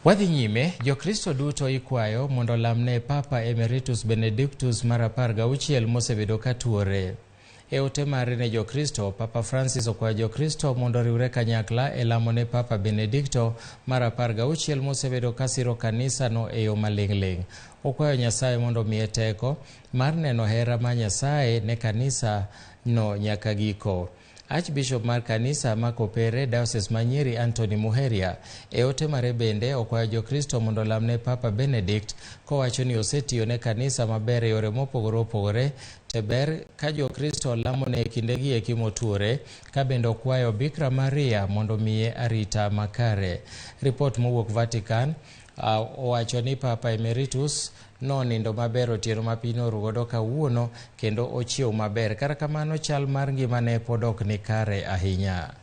Wadhi nyime, Jokristo duto ikwayo mondo olamne Papa Emeritus Benedictus mar 16 mosebedo ka tuore. E ote mare ne Jokristo, Papa Francis okwayo Jokristo mondo oriwre kanyakla e lamo ne Papa Benedicto mar 16 mosebedo ka siro kanisa no e yo maling'ling'. Okwayo Nyasaye mondo omiye teko mar neno hera ma Nyasaye ne kanisa no nyaka giko. Archbishop mar kanisa ma Kopere, Diocese ma Nyeri, Anthony Muheria, e ote mare bende okwayo Jokristo mondo olamne Papa Benedict kowacho ni osetiyo ne kanisa maber e yore mopogore opogore to ber ka Jokristo lamone e kindegi eki motuore, ka bende okwayo Bikra Maria mondo omiye arita makare. Ripot mowuok Vatican owacho ni Papa Emeritus nonindo maber otieno ma piny noru godo kawuono kendo ochiew maber. Kata kamano chal mar ngimane pod ok ni kare ahinya.